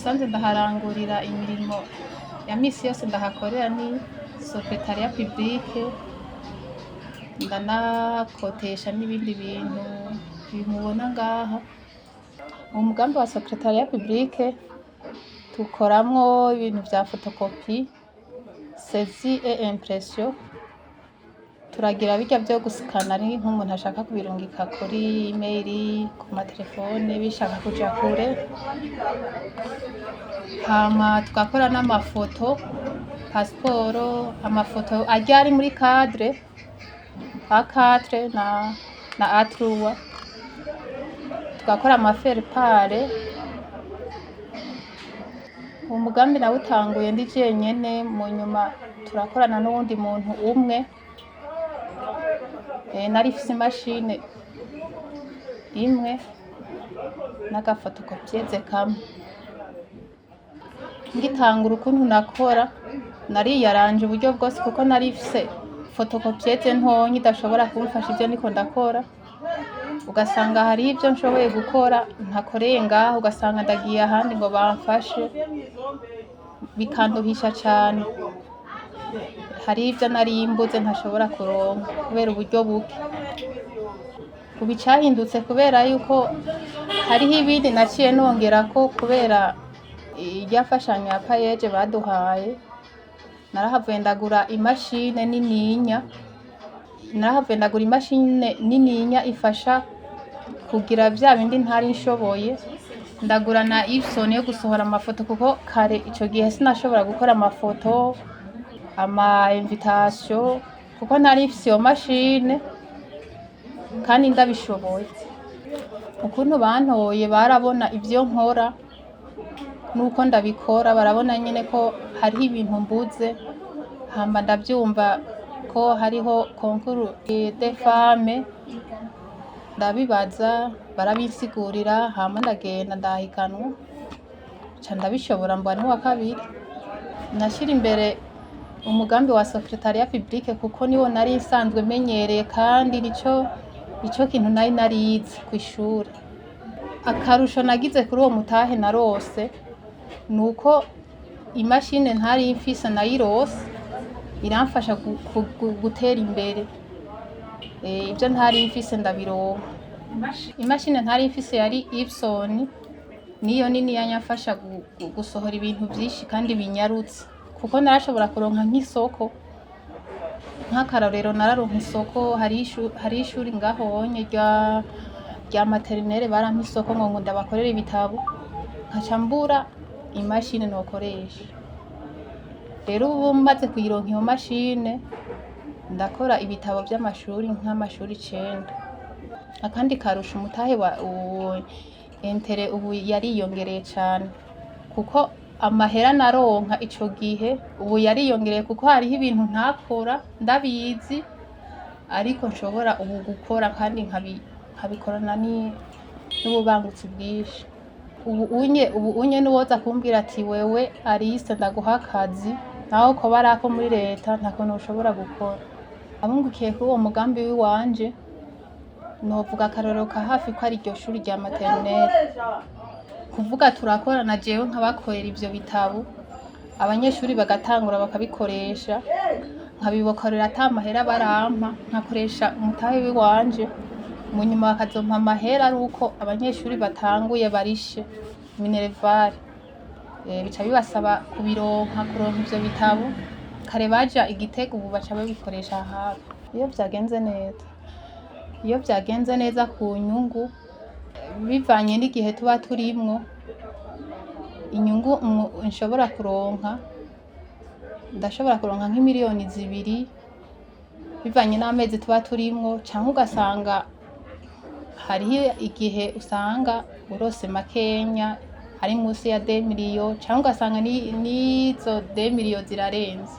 Musanze ndaharangurira imirimo ya misi yose ndahakorera ni secrétariat public, ndanakotesha n'ibindi bintu mubona ngaha. Umugambi wa secrétariat public tukoramwo ibintu vya photocopie, saisie et impression, turagira birya vyo gusikana ari nk'umuntu ashaka kubirungika kuri email, ku matelefone bishaka kuja kure, hama tugakora n'amafoto, pasiporo, amafoto arya ari muri cadre A4 na A3, tugakora ama faire-part. Umugambi nawutanguye ndi jenyene, mu nyuma turakorana n'uwundi muntu umwe. Nari mfise imashini imwe n'aga photocopieuse kamwe. Ngitangura ukuntu nakora, nariyaranje uburyo bwose kuko nari mfise photocopieuse ntonyi idashobora kumfasha ivyo ndiko ndakora, ugasanga hariho ivyo nshoboye gukora ntakoreye ngaho, ugasanga ndagiye ahandi ngo bamfashe, bikanduhisha cane. Hariho ivyo nari mbuze ntashobora kuronka kubera uburyo buke. Ubu icahindutse, kubera yuko hariho ibindi naciye nongerako kubera irya mfashanyo ya PAEEJ baduhaye, narahavuye ndagura imashine nininya, narahavuye ndagura imashine nininya ifasha kugira vya bindi ntari nshoboye, ndagura na Epson yo gusohora amafoto, kuko kare ico gihe sinashobora gukora amafoto, ama invitation, kuko ntari mfise iyo mashine kandi ndabishoboye. Ukuntu bantoye, barabona ivyo nkora nuko ndabikora, barabona nyene ko hariho ibintu mbuze, hama ndavyumva ko hariho concours des femmes, ndabibaza barabinsigurira, hama ndagenda ndahiganwa, nca ndabishobora, mba n'uwa kabiri. Nashira imbere umugambi wa secrétariat public kuko niwo nari nsanzwe menyereye kandi nico kintu nari narize kw'ishure. Akarusho nagize kuri uwo mutahe narose nuko imashine ntari mfise nayirose, iramfasha gutera imbere. Ivyo ntari mfise ndabironka. Imashine ntari mfise yari Epson, niyo nini yanyafasha gusohora ibintu vyinshi kandi binyarutse, kuko narashobora kuronka nk'isoko. Nk'akarorero, nararonka isoko, hariho ishuri ngahonye rya maternelle, barampa isoko ngo ndabakorere ibitabo, nkaca mbura imashini nokoresha. Rero ubu maze kuyironka iyo mashine, ndakora ibitabo vy'amashuri nk'amashuri 9. Akandi karusho, umutahe wa intérêt ubu yariyongereye cane, kuko amahera naronka ico gihe ubu yariyongereye, kuko hariho ibintu ntakora ndabizi ariko nshobora ubu gukora kandi nkabikorana n'ububangutsi bwinshi. Ubu unye nuwoza kumbwira ati: "Wewe Alice, ndaguha akazi", naho koba ari ako muri leta, ntako noshobora gukora. Abungukiye kuri uwo mugambi w'iwanje, novuga akarorero ka hafi ko ari iryo shuri rya maternelle. Kuvuga turakorana, jewe nkabakorera ivyo bitabo, abanyeshuri bagatangura bakabikoresha, nkabibakorera ata mahera barampa, nkakoresha umutahe w'iwanje, mu nyuma bakazompa amahera ari uko abanyeshuri batanguye barishe minerval. Bica bibasaba kubironka, kuronka ivyo bitabo. Kare baja i Gitega, ubu baca babikoresha hafi. Iyo vyagenze neza ku nyungu, bivanye n'igihe tuba turimwo, inyungu nshobora kuronka, ndashobora kuronka nk'imiliyoni 2 bivanye n'amezi tuba turimwo, canke ugasanga hariho igihe usanga urose makenya ari musi ya 2 millions, canke ugasanga n'izo 2 millions zirarenze.